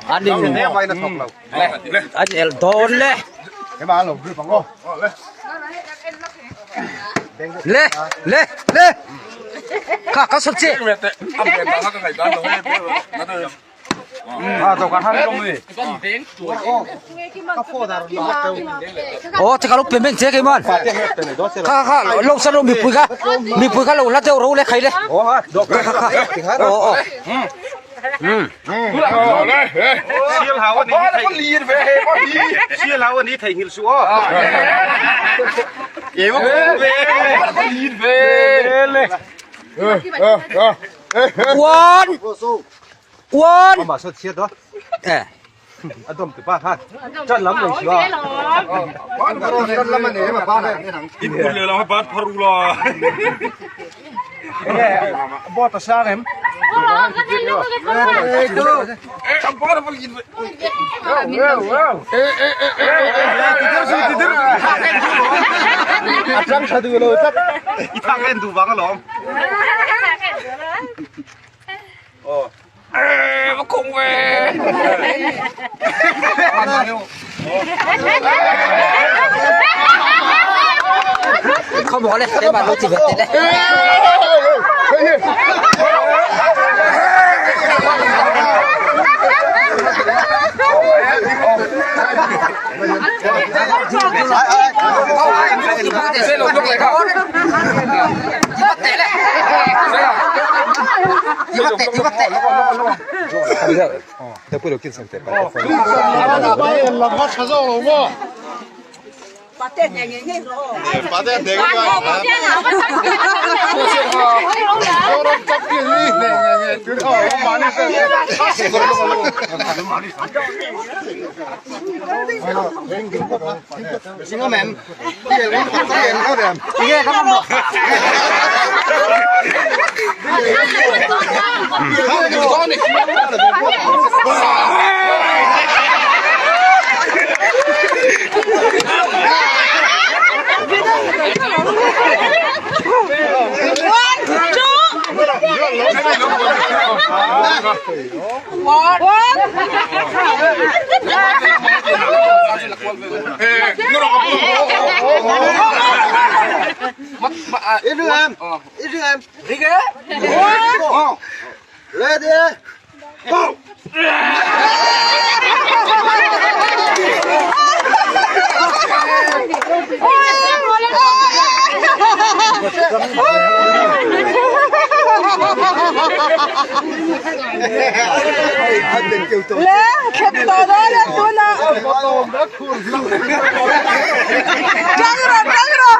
An in an elh dawn le. Le le le. Kha ka sawt che. Aw te ka lo pe meng che keiman. Kha kha lo san ro mipui kha mipui kha lo la deuh ro le khai le. Kha kha kha. Aw aw. One. One. Eh. Không bỏ lên, để bạn nó chỉ việc đấy. Le khet tawh dawn a tunah tang rawh tang rawh.